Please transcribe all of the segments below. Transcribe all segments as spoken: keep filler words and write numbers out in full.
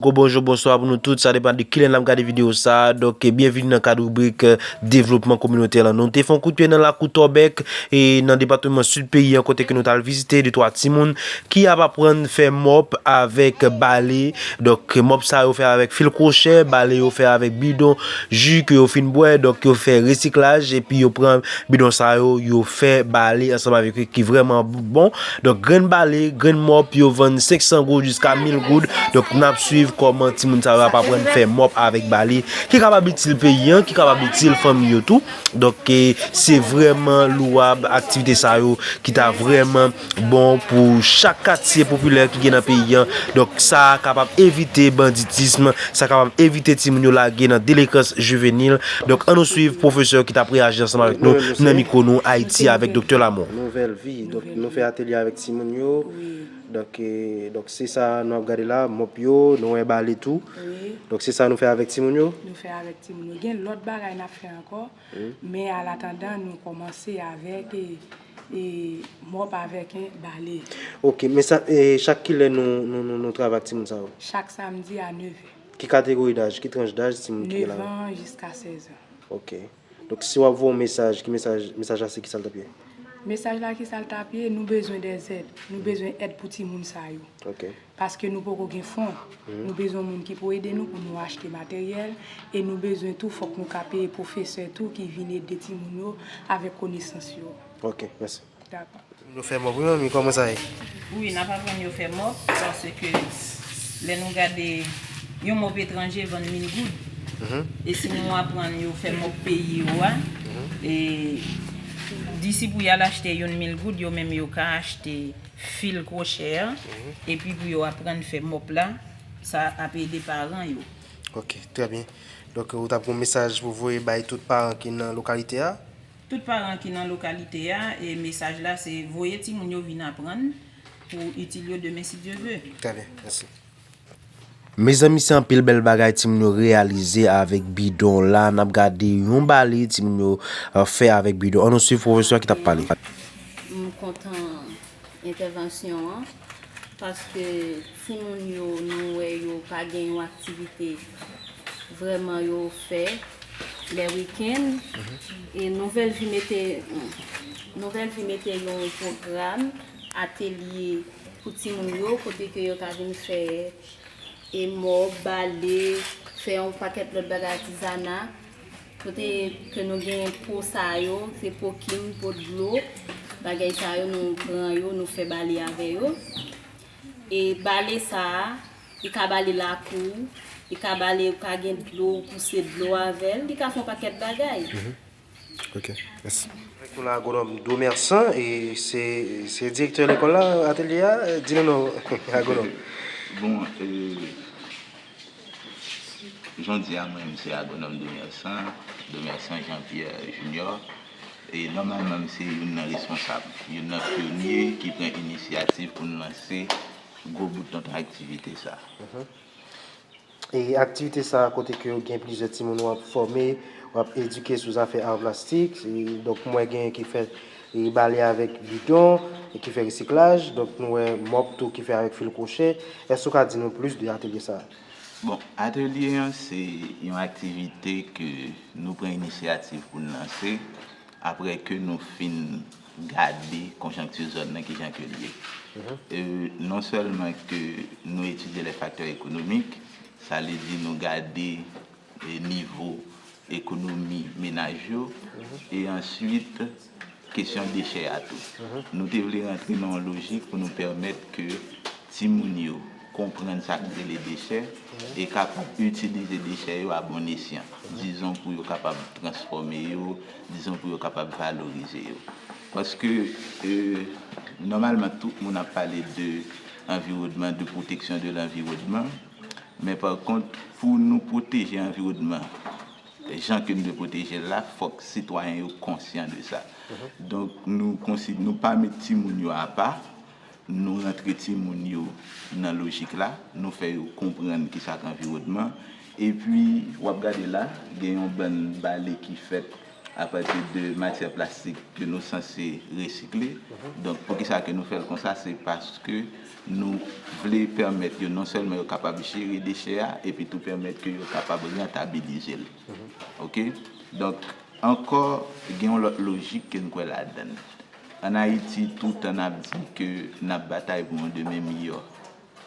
Gwo bonjou, bonswa pou nou tout, sa depann de kilè n ap gade videyo sa a. Donk, eh, byenvini nan kad ribrik, eh, devlopman kominotè la. Nou te fè yon kout pye nan lakou Tòbèk, e nan depatman Sid peyi an, kote ke nou t al vizite de twa timoun ki ap aprann fè mòp avèk bale. Donk, mòp sa yo fè avèk fil kwochè, bale yo fè avèk bidon ji ke yo fin bwè. Donk, yo fè resiklaj, epi yo pran bidon sa yo, yo fè bale ansanm avèk yo ki vrèman bon. Donk, grenn bale, grenn mòp, yo vann senk san goud jiska mil goud. Donk, n ap swiv kòman timoun sa yo ap aprann fè mòp avèk bale, ki kapab itil peyi an, ki kapab itil fanmi yo tou. Donk, eh, se vrèman louwab aktivite sa yo ki ta vrèman bon pou chak katye popilè ki gen nan peyi an. Donk, sa kapab evite banditism, sa kapab evite timoun yo lage nan delenkans jivenil. Donk, ann nou swiv pwofesè ki t ap reyaji ansanm avèk nou nan mikwo nou Ayiti avèk Doktè Lamont. Nouvèl vi. Donk, nou fè atelye avèk timoun yo. Donk, eh, donk, se sa nou ap gade la, mòp yo, nou wè bale tou. Donk, se sa nou fè avèk timoun yo. Nou fè avèk timoun yo. Gen lòt bagay n ap fè ankò, men alatandan, nou kòmanse avèk, eh, eh, mòp avèk, eh, bale. Ok, men sa, eh, chak kilè nou, nou, nou, nou travay ak timoun sa yo? Chak samdi a nevè. Ki kategori daj, ki tranch daj timoun ki gen la? Nèf an jiska sèz an. Ok. Donk, si w ap voye yon mesaj, ki mesaj, mesaj la se ki sa l t ap ye? Mesaj la ki sa l t ap ye, nou bezwen dèzèd. Nou bezwen èd pou timoun sa yo. Ok. Paske nou poko gen fon. Nou bezwen moun ki pou ede nou pou nou achte materyèl. E nou bezwen tou, fòk nou ka peye pwofesè tou ki vin ede timoun yo avèk konesans yo. Ok, mèsi. Dakò. Timoun yo fè mòp, wi, manmi, kòman sa ye? Wi, n ap aprann yo fè mòp, paske lè nou gade, yon mòp etranje vann mil goud. E si nou aprann yo fè mòp peyi yo a, e disi pou y al achte youn mil goud, yo menm yo ka achte fil kwochè a, epi pou yo aprann fè mòp la, sa ap ede paran yo. Ok, trè byen. Donk, ou t ap gen yon mesaj pou voye bay tout paran ki nan lokalite a? Tout paran ki nan lokalite a, e mesaj la se voye timoun yo vin aprann pou itil yo demen si Dye ve. Trè byen, mèsi. Mezanmi, se anpil bèl bagay timoun yo reyalize avèk bidon la. N ap gade yon bale timoun yo, eh, fè avèk bidon. Ann nou swiv pwofesè ki t ap pale. M kontan entèvansyon an, paske timoun yo, nou wè yo pa gen yon aktivite vrèman yo fè lè wikenn. E Nouvèl Vi mete, Nouvèl Vi mete yon pwogram atelye pou timoun yo, kote ke yo ka vin fè e mòp, bale, fè yon pakèt lòt bagay atizana. Kote ke nou gen po sa yo, se po kim, po dlo, bagay sa yo, nou pran yo, nou fè bale avè yo. E bale sa a, li ka bale lakou, li ka bale, ou ka gen dlo, ou pouse dlo avè l, li ka fè yon pakèt bagay. Ok, mèsi. Avèk nou la, agwonòm Domersan, e se, se direktè lekòl la, atelye a, e, di nou non, agwonòm. Bon, e, jan w di a, mwen, m se agwonòm Domersan, Domersan Jean Pierre Junior, e nòmalman, m se youn nan responsab, youn nan pyonye ki pran inisyativ pou n lanse gwo bout tonton aktivite sa. E aktivite sa a, kote ke w gen plizyè timoun w ap fòme, w ap edike sou zafè ar plastik. E, donk, m wè genyen ki fè, e, bale avèk bidon, e ki fè resiklaj. Donk, nou wè mòp tou ki fè avèk fil kwochè. Èske w ka di nou plis de atelye sa a? Bon, atelye an, se yon aktivite ke nou pran inisyativ pou n lanse. Apre ke nou fin gade konjonkti zòn nan, kijan ke l ye. E, non sèlman ke nou etidye les facteurs économiques, sa vle di nou gade, e, nivo ekonomi menaj yo, e answit, kesyon dechè a tou. Nou te vle rantre nan yon lojik pou nou pèmèt ke timoun yo konprann sa k rele dechè e kapab itilize dechè yo a bon esyan. Dizon pou yo kapab transfòme yo, dizon pou yo kapab valorize yo. Paske, e, nòmalman, tout moun ap pale de anviwònman, de protection de l'environnement, men pa kont, pou nou pwoteje anviwònman, jan ke n dwe pwoteje l la, fòk sitwayen yo konsyan de sa. Donk, nou konsi-, nou pa met timoun yo apa, nou rantre timoun yo nan lojik la, nou fè yo konprann kisa k anviwònman. Epi, w ap gade la, gen yon bann bale ki fèt apati de matyè plastik ke nou sanse resikle. Donk, poukisa ke nou fè l konsa? Se paske nou vle pèmèt yo non sèlman yo kapab jere dechè a, epi tou pèmèt ke yo kapab rantabilize l. Oke? Donk, ankò, gen yon lòt lojik ke n kwè ladan l. Ann Ayiti, toutan n ap di ke n ap batay pou yon demen miyò.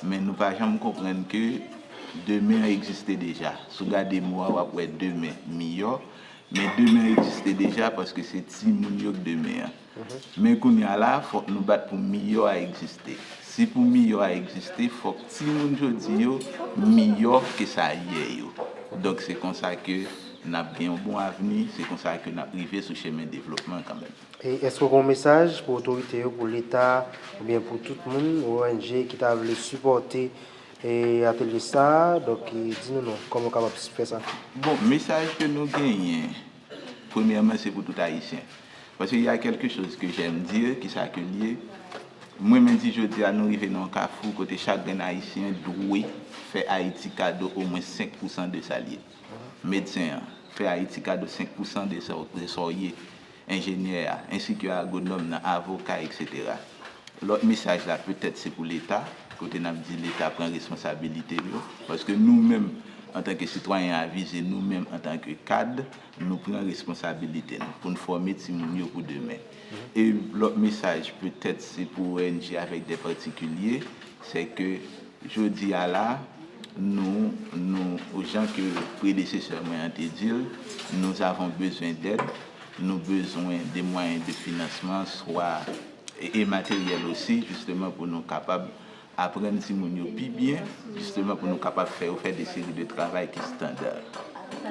Men nou pa janm konprann ke demen an egziste deja. Si w gade mo a, w ap wè demen miyò, men demen an egziste deja paske se timoun yo k demen an. Men kounye a la, fòk nou bat pou miyò a egziste. Si pou miyò a egziste, fòk timoun jodi yo miyò ke sa yè yo. Donk se konsa ke n ap gen yon bon avni, se konsa ke n ap rive sou chemen devlopman kanmenm. E èske w gen yon mesaj pou otorite yo, pou Leta, oubyen pou tout moun, O N G ki ta vle sipòte e atelye sa a? Donk, e, di nou non, kòman w kapab fè sa? Bon, mesaj ke nou genyen, premyèman, se pou tout Ayisyen. Paske y a quelque chose que j'aime dire, ki sa ke l ye? Mwen, men di jodi a, nou rive nan yon kafou kote chak grenn Ayisyen dwe fè Ayiti kado omwen senk pousan de sa l ye. Medsen an, fè Ayiti kado senk pousan de sa w, de sa w ye. Enjenyè a, ensi ke agwonòm nan, avoka, etsetera. Lòt mesaj la, petèt, se pou Leta, kote n ap di Leta pran responsabilite l yo, paske nou menm, antanke sitwayen avize, nou menm, antanke kad, nou pran responsabilite n pou n fòme timoun yo pou demen. E lòt mesaj, petèt, se pou O N G avèk de patikilye, se ke jodi a la, nou, nou, jan ke predesesè mwen an te di l, nous avons besoin d'aide, nou bezwen de mwayen de finansman, swa, e, e materyèl osi, jisteman pou nou kapab aprann timoun yo pi byen, jisteman pou nou kapab fè yo fè de seri de travay ki estanda.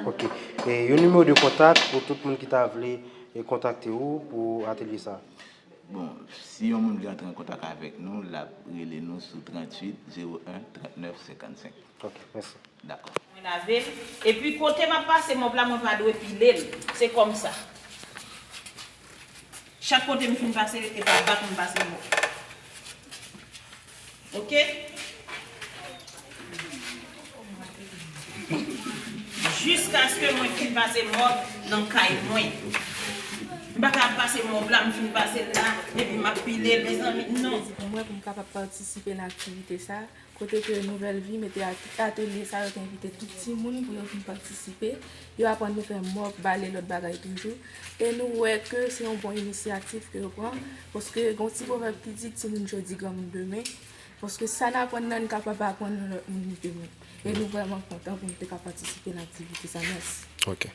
Ok. E yon nimewo de kontak pou tout moun ki ta vle, e, kontakte w pou atelye sa? Bon, si yon moun vle antre an kontak avèk nou, l ap rele nou sou tranntuit zewo en trannèf senkannsenk. Ok, mèsi. Dakò. Mwen lave l. Epi kote m ap pase mòp la, mwen pa dwe pile l. Se kòmsa. Chak kote m fin pase, e pa bak m pase mòp. Ok? Jiskaske mwen fin pase mòp nan kay mwen. M pa ka ap pase mòp la, m fin pase l la, epi m ap pile l, mezanmi, non. Mwen, pou m kapab patisipe nan aktivite sa, kote ke Nouvèl Vi mete at-, atelye sa, yo te envite tout timoun pou yo vin patisipe. Yo aprann nou fè mòp, bale, lòt bagay toujou. E nou wè ke se yon bon inisyativ ke yo pran, paske gen yon ti pwovèb ki di, timoun jodi, granmoun demen. Paske sa n aprann nan, n kapab aprann yon lòt moun demen. E nou vrèman kontan pou nou te ka patisipe nan aktivite sa. Mèsi. Ok.